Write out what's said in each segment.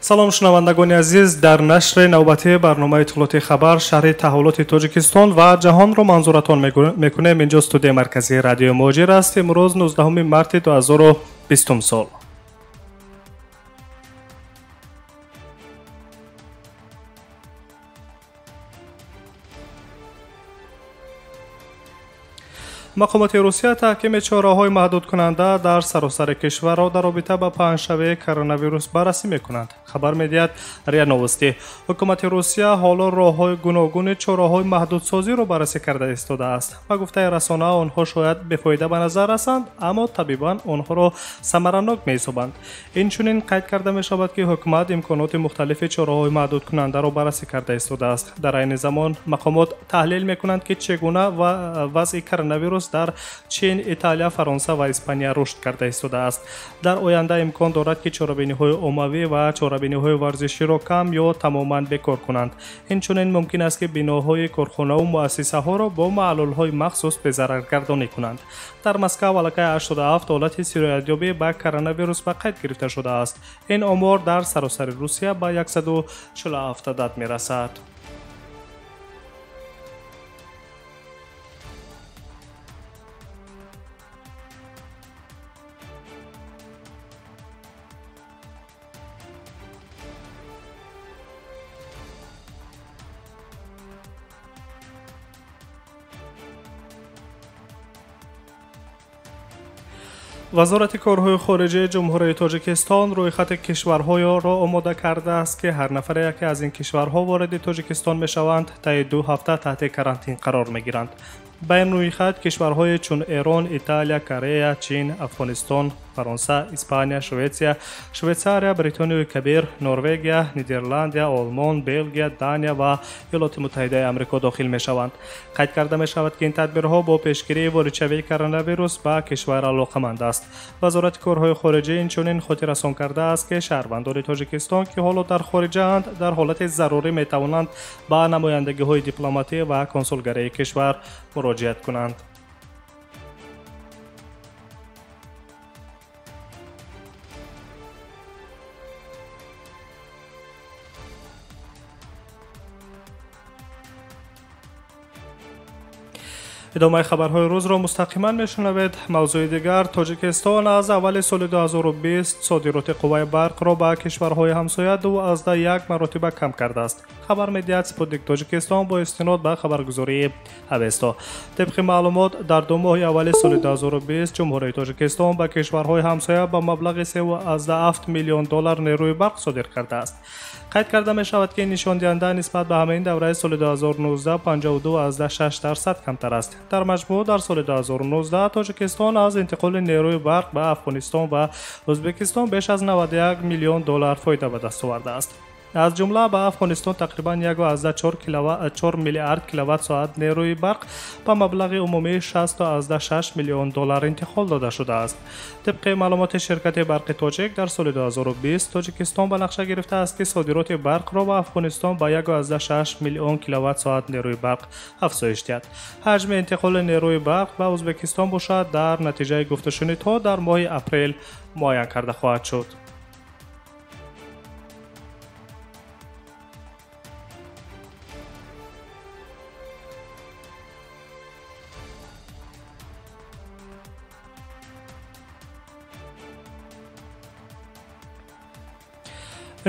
Салом шунавандагони азиз, дар нашри навбатии барномаи иттилоотии хабар шарҳи таҳаввулоти Тоҷикистон ва ҷаҳонро манзуратон мекунем. Инҷо студияи марказии радиои Муҳоҷир аст. Имрӯз 19 марти 2020 сол. Мақомоти Русия таҳкими чораҳои маҳдудкунанда дар саросари кишварро дар робита ба паҳншавии коронавирус баррасӣ мекунанд. Хабар медиҳад РИА Новости. Ҳукумати Русия ҳоло роҳҳои гуногуни чораҳои маҳдудсозиро баррасӣ карда истодааст. Ба гуфтаи расона, онҳо шояд бефоида ба назар расанд, аммо табибан онҳоро самаранок меҳисобанд. Инчунин қайд карда мешавад, ки ҳукумат имконоти мухталифи чораҳои маҳдудкунандаро баррасӣ карда истодааст. Дар айни замон мақомот таҳлил мекунанд, ки чӣ гуна вазъи коронавирус дар Чин, Италия, Фаронса ва Испания рушд карда истодааст. Дар оянда имкон дорад, ки чорабиниҳои оммавӣ ва чорабиниҳои варзиширо кам ё тамоман бекор кунанд. Инчунин мумкин аст, ки биноҳои корхонаву муассисаҳоро бо маълулҳои махсус безараргардонӣ кунанд. Дар Москав аллакай 87 ҳолати сироятёбӣ ба коронавирус ба қайд гирифта шудааст. Ин омор дар саросари Русия ба 147 адад мерасад. Вазорати корҳои хориҷии Ҷумҳурии Тоҷикистон рӯйхати кишварҳоеро омода кардааст, ки ҳар нафаре, яке аз ин кишварҳо вориди Тоҷикистон мешаванд, таи 2 ҳафта таҳти карантин қарор мегиранд. Ба ин рӯйхат кишварҳои чун Эрон, Италия, Корея, Чин, Афғонистон, Фаронса, Испания, Шветсия, Швейтсария, Британияи Кабир, Норвегия, Нидерландия, Олмон, Белгия, Дания ва Иёлоти Муттаҳидаи Амрико дохил мешаванд. Қайд карда мешавад, ки ин тадбирҳо бо пешгирии воридшавии коронавирус ба кишвар алоқаманд аст. Вазорати корҳои хориҷӣ инчунин хотиррасон кардааст, ки шаҳрвандони Тоҷикистон, ки ҳоло дар хориҷаанд, дар ҳолати зарурӣ метавонанд ба намояндагиҳои дипломатӣ ва консулгарии кишвар муроҷиат кунанд. Идомаи хабарҳои рӯзро мустақиман мешунавед. Мавзӯи дигар: Тоҷикистон аз аввали соли 2020 содироти қувваи барқро ба кишварҳои ҳамсоя 2,1 маротиба кам кардааст. Хабар медиҳад Спутник Тоҷикистон бо истинод ба хабаргузории Авесто. Тибқи маълумот, дар 2 моҳи аввали соли 2020 Ҷумҳурии Тоҷикистон ба кишварҳои ҳамсоя ба маблағи 3,7 миллион доллар нерӯи барқ содир кардааст. Қайд карда мешавад, ки нишондиҳанда нисбат ба ҳамин давраи соли 2019 52,6% камтар аст. Дар маҷмӯъ дар соли 2019 Тоҷикистон аз интиқоли нерӯи барқ ба Афғонистон ва Ӯзбекистон беш аз 91 миллион доллар фоида ба даст овардааст. Аз ҷумла ба Афғонистон тақрибан 1,4 миллиард киловатт-соат нерӯи барқ ба маблағи умумии 6,6 миллион доллар интиқол дода шудааст. Тибқи маълумоти ширкати барқи тоҷик, дар соли 2020 Тоҷикистон ба нақша гирифтааст, ки содироти барқро ба Афғонистон ба 1,6 миллион киловатт-соат нерӯи барқ афзоиш диҳад. Ҳаҷми интиқоли нерӯи барқ ба Ӯзбекистон бошад, дар натиҷаи гуфтушунидҳо дар моҳи апрел муайян карда хоҳад шуд.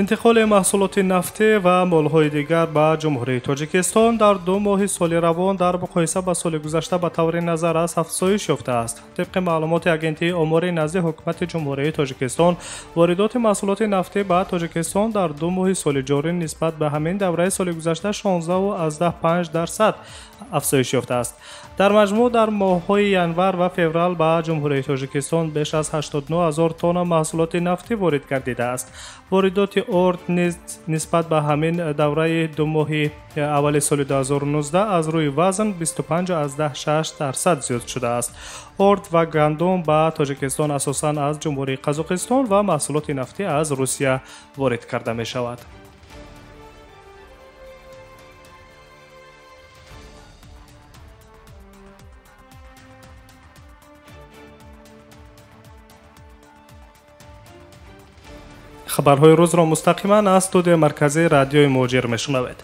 Интиқоли маҳсулоти нафтӣ ва молҳои дигар ба Ҷумҳурии Тоҷикистон дар 2 моҳи соли равон дар муқоиса ба соли гузашта ба таври назаррас афзоиш ёфтааст. Тибқи маълумоти агентии омори назди ҳукумати Ҷумҳурии Тоҷикистон, воридоти маҳсулоти нафтӣ ба Тоҷикистон дар 2 моҳи соли ҷорӣ нисбат ба ҳамин давраи соли гузашта 16,5% афзоиш ёфтааст. Дар маҷмӯъ дар моҳҳои январ ва феврал ба Ҷумҳурии Тоҷикистон беш аз 89 ҳазор тонна маҳсулоти нафтӣ ворид гардидааст. Воридоти орд низ нисбат ба ҳамин давраи 2 моҳи аввали соли 2019 аз рӯи вазн 25,6% зиёд шудааст. Орд ва гандум ба Тоҷикистон асосан аз Ҷумҳурии Қазоқистон ва маҳсулоти нафтӣ аз Русия ворид карда мешавад. Хабарҳои рӯзро мустақиман аз студияи марказии радиои Муҳоҷир мешунавед.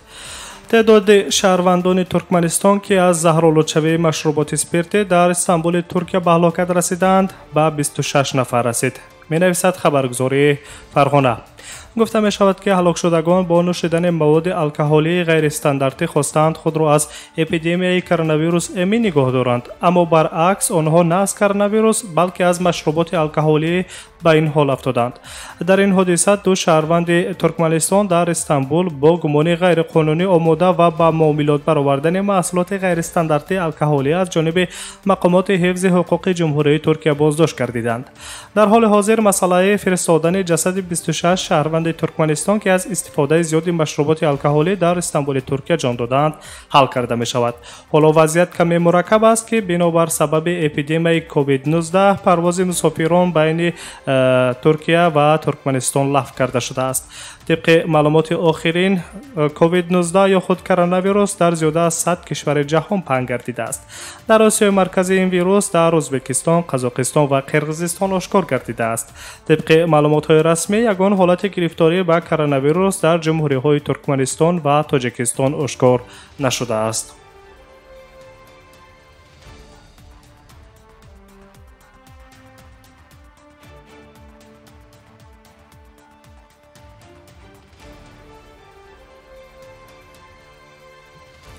Теъдоди шаҳрвандони Туркманистон, ки аз заҳролудшавии машруботи спиртӣ дар Истанбули Туркия ба ҳалокат расидаанд, ба 26 нафар расид, менависад хабаргузории Фарғона. Гуфта мешавад, ки ҳалокшудагон бо нӯшидани маводи алкоҳолии ғайристандартӣ хостаанд худро аз эпидемияи коронавирус эмин нигоҳ доранд, аммо баръакс онҳо на аз коронавирус, балки аз машруботи алкоҳолӣ ба ин ҳол афтоданд. Дар ин ҳодиса ду шаҳрванди Туркманистон дар Истанбул бо гумони ғайриқонунӣ омода ва ба муомилот баровардани маҳсулоти ғайристандартии алкоҳолӣ аз ҷониби мақомоти ҳифзи ҳуқуқи Ҷумҳурии Туркия боздошт гардиданд. Дар ҳоли ҳозир масъалаи фиристодани ҷасади 26 шаҳрванди Туркманистон, ки аз истифодаи зиёди машруботи алкоҳолӣ дар Истанбули Туркия ҷон додаанд, ҳал карда мешавад. Ҳоло вазъият каме мураккаб аст, ки бинобар сабаби эпидемияи COVID-19 парвози мусофирон байни Туркия ва Туркманистон лағв карда шудааст. Тибқи маълумоти охирин, COVID-19 ё худ коронавирус дар зиёда аз 100 кишвари ҷаҳон паҳн гардидааст. Дар Осиёи Марказӣ ин вирус дар Ӯзбекистон, Қазоқистон ва Қирғизистон ошкор гардидааст. Тибқи маълумотҳои расмӣ, ягон ҳолати гирифторӣ ба коронавирус дар ҷумҳуриҳои Туркманистон ва Тоҷикистон ошкор нашудааст.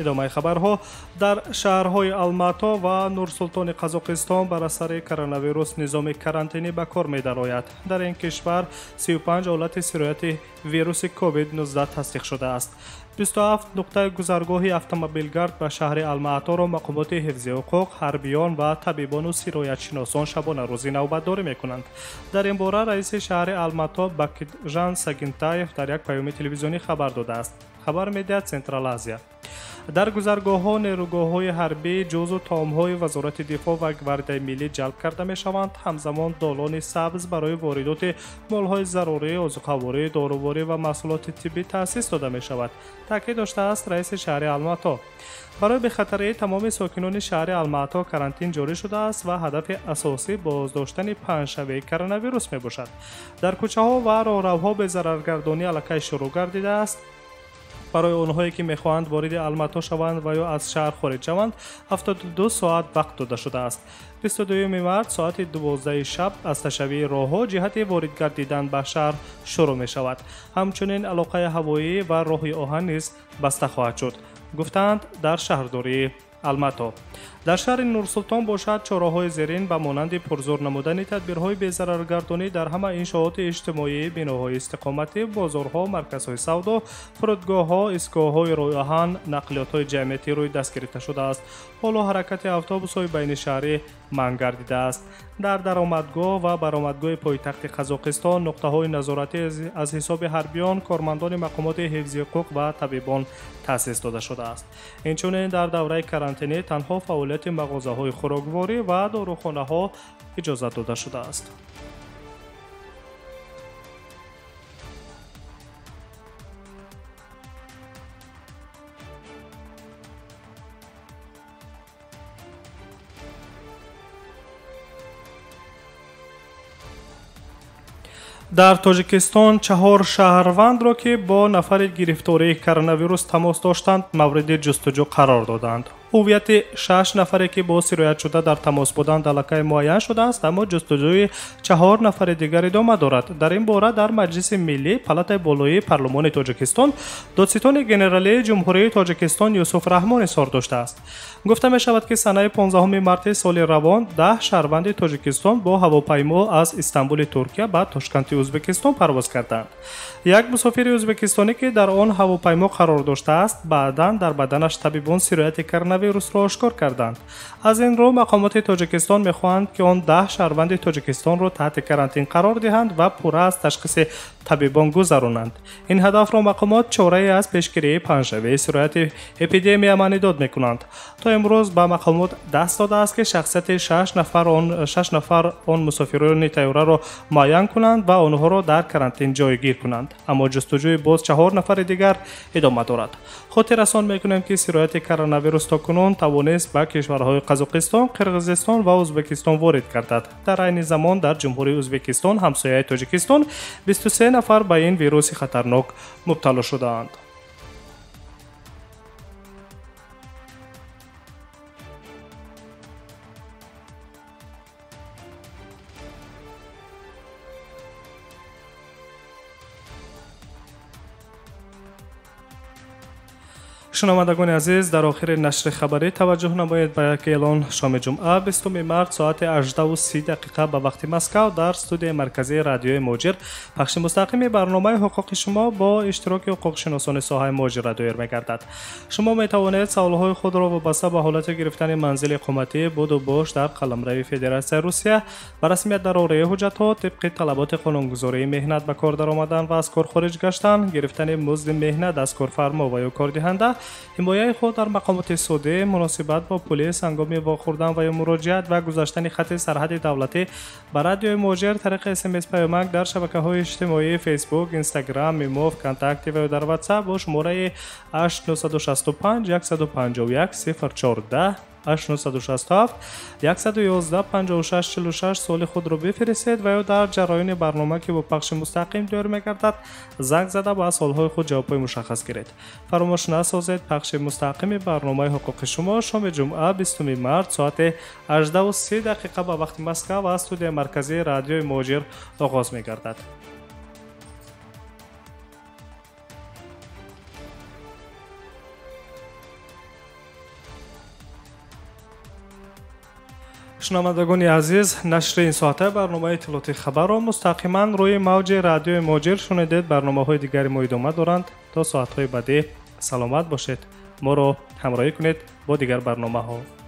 Идомаи хабарҳо. Дар шаҳрҳои Алмато ва Нурсултони Қазоқистон бар асари коронавирус низоми карантинӣ ба кор медарояд. Дар ин кишвар 35 ҳолати сирояти вируси COVID-19 тасдиқ шудааст. 27 нуқтаи гузаргоҳи автомобилгард ба шаҳри Алмааторо мақомоти ҳифзи ҳуқуқ, ҳарбиён ва табибону сироятшиносон шабонарӯзӣ навбатдорӣ мекунанд. Дар ин бора раиси шаҳри Алмато Бакитжан Сагинтаев дар як паёми телевизионӣ хабар додааст. Хабар медиҳад Централ Азия. Дар гузаргоҳҳо нерӯгоҳҳои ҳарбӣ, ҷузу таомҳои Вазорати дифоъ ва Гвардияи миллӣ ҷалб карда мешаванд. Ҳамзамон долони сабз барои воридоти молҳои зарурӣ, озуқаворӣ, доруворӣ ва маҳсулоти тиббӣ таъсис дода мешавад, таъкид доштааст раиси шаҳри Алмато. Барои бехатарии тамоми сокинони шаҳри Алмато карантин ҷорӣ шудааст ва ҳадафи асосӣ боздоштани паҳншавии коронавирус мебошад. Дар кӯчаҳо ва роҳравҳо безараргардонӣ аллакай шурӯъ гардидааст. Барои онҳое ки мехоҳанд вориди Алмато шаванд ва ё аз шаҳр хориҷ шаванд, 72 соат вақт дода шудааст. 22 март соати 12 шаб аз ташавии роҳҳо ҷиҳати ворид гардидан ба шаҳр шурӯъ мешавад. Ҳамчунин алоқаи ҳавоӣ ва роҳи оҳан низ баста хоҳад шуд, гуфтаанд дар шаҳрдории Алмато. Дар шаҳри Нурсултон бошад, чораҳои зерин ба монанди пурзур намудани тадбирҳои безараргардонӣ дар ҳама иншооти иҷтимоӣ, биноҳои истиқоматӣ, бозорҳо, марказҳои савдо, фурудгоҳҳо, истгоҳҳои роҳиоҳан, нақлиётҳои ҷамъиятӣ рӯй даст гирифта шудааст. Ҳоло ҳаракати автобусҳои байнишаҳрӣ манъ гардидааст. Дар даромадгоҳ ва баромадгоҳи пойтахти Қазоқистон нуқтаҳои назоратӣ аз ҳисоби ҳарбиён, кормандони мақомоти ҳифзи ҳуқуқ ва табибон таъсис дода шудааст. Инчунин дар давраи карантинӣ танҳо фаъолияти мағозаҳои хӯрокворӣ ва дорухонаҳо иҷозат дода шудааст. Дар Тоҷикистон 4 шаҳрвандро, ки бо нафари гирифтории коронавирус тамос доштанд, мавриди ҷустуҷӯ қарор доданд. Ҳуввияти 6 нафаре, ки бо сироятшуда дар тамос буданд, аллакай муайян шудааст, аммо ҷустуҷӯи 4 нафари дигар идома дорад. Дар ин бора дар Маҷлиси миллӣ, Палатаи болоии Парлумони Тоҷикистон, додситони генералии Ҷумҳурии Тоҷикистон Юсуф Раҳмон изҳор доштааст. Гуфта мешавад, ки санаи 15 марти соли равон 10 шаҳрванди Тоҷикистон бо ҳавопаймо аз Истанбули Туркия ба Тошканти Ӯзбекистон парвоз карданд. Як мусофири ӯзбекистонӣ, ки дар он ҳавопаймо қарор доштааст, баъдан дар баданаш табибон сирояти коронавирусро ошкор карданд. Аз ин рӯ мақомоти Тоҷикистон мехоҳанд, ки он 10 шаҳрванди Тоҷикистонро таҳти карантин қарор диҳанд ва пурра аз ташхиси табибон гузаронанд. Ин ҳадафро мақомот чорае аз пешгирии паҳншавии сирояти эпидемия маънидод мекунанд. То имрӯз ба мақомот даст додааст, ки шахсияти 6 нафар он мусофирони тайёраро муайян кунанд ва онҳоро дар карантин ҷойгир кунанд. Аммо ҷустуҷӯи боз 4 нафари дигар идома дорад. Хотиррасон мекунем, ки сирояти коронавирус то кунун тавонист ба кишварҳои Қазоқистон, Қирғизистон ва Ӯзбекистон ворид гардад. Дар айни замон дар Ҷумҳурии Ӯзбекистон, ҳамсояи Тоҷикистон, 23 нафар ба ин вируси хатарнок мубтало шудаанд. Шунавандагони азиз, дар охири нашри хабарӣ таваҷҷӯҳ намоед ба як эълон. Шоми ҷумъа 20 март соати 18:30 ба вақти Москав дар студияи марказии радиои Муҳоҷир пахши мустақими барномаи ҳуқуқи шумо бо иштироки ҳуқуқшиносони соҳаи муҳоҷират доир мегардад. Шумо метавонед саволҳои худро вобаста ба ҳолати гирифтани манзили иқоматӣ, буду бош дар қаламрави Федератсияи Русия, ба расмият дарории ҳуҷҷатҳо тибқи талаботи қонунгузории меҳнат, ба кор даромадан ва аз кор хориҷ гаштан, гирифтани музди меҳнат аз корфармо ва ё кордиҳанда, ҳимояи худ дар мақомоти судӣ, муносибат бо полис ҳангоми вохӯрдан ва ё муроҷиат ва гузаштани хати сарҳади давлатӣ ба радиои Муҳоҷир тариқи СМС паёмак дар шабакаҳои иҷтимоии Фейсбук, Инстаграм, Имо, ВКонтакте ва ё дар Ватсап бо шумораи 8965 151 014 8967 111 56 46 суоли худро бифиристед ва ё дар ҷараёни барнома, ки бо пахши мустақим доир мегардад, занг зада ба суолҳои худ ҷавобҳои мушаххас гиред. Фаромӯш насозед, пахши мустақими барномаи ҳуқуқи шумо шоми ҷумъа 20 март соати 18:30 ба вақти Москав ва студияи марказии радиои Муҳоҷир оғоз мегардад. Шунавандагони азиз, нашри ин соата барномаи иттилоотии хабарро мустақиман рӯи мавҷи радиои Муҳоҷир шунидед. Барномаҳои дигари мо идома доранд. То соатҳои баъдӣ саломат бошед. Моро ҳамроҳӣ кунед бо дигар барномаҳо.